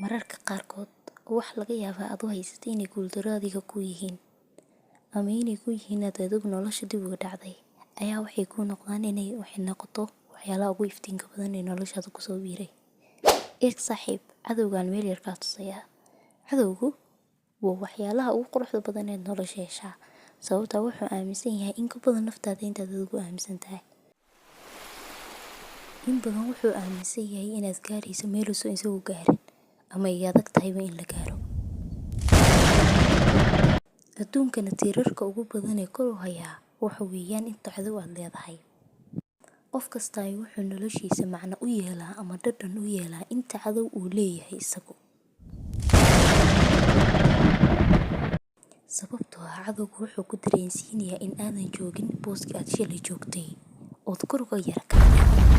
Mararka qaarkood wax laga yaabaa aad u haysatay inay guuldaro adiga ku yihiin ama inay ku yihiin aad adigu nolosha dib uga dhacday ayaa waxay kuu noqdaan inay waxay noqoto waxyaalaha ugu iftiinka badan ee noloshaada kusoo biiray. Eeg saaxiib, cadowgaan meel yar kaa tusayaa. Cadowgu waa waxyaalaha ugu quruxda badan ee nolosha heshaa, sababtaa wuxuu aaminsan yahay in ka badan naftaada intaad adigu aaminsan tahay. In badan wuxuu aaminsan yahay inaad gaarayso meel uusan isagu gaarin ama ay adag tahayba in la gaaro. Adduunkana tiirarka ugu badan ee kor u hayaa waxa weeyaan inta cadow aad leedahay. Qof kasta wuxuu noloshiisa macno u yeelaa ama dhadhan u yeelaa inta cadow uu leeyahay isagu. Sababtoo ah cadowgu wuxuu ku dareensiinayaa in aadan joogin booskii aad shalay joogtay ood kor uga yara kacday.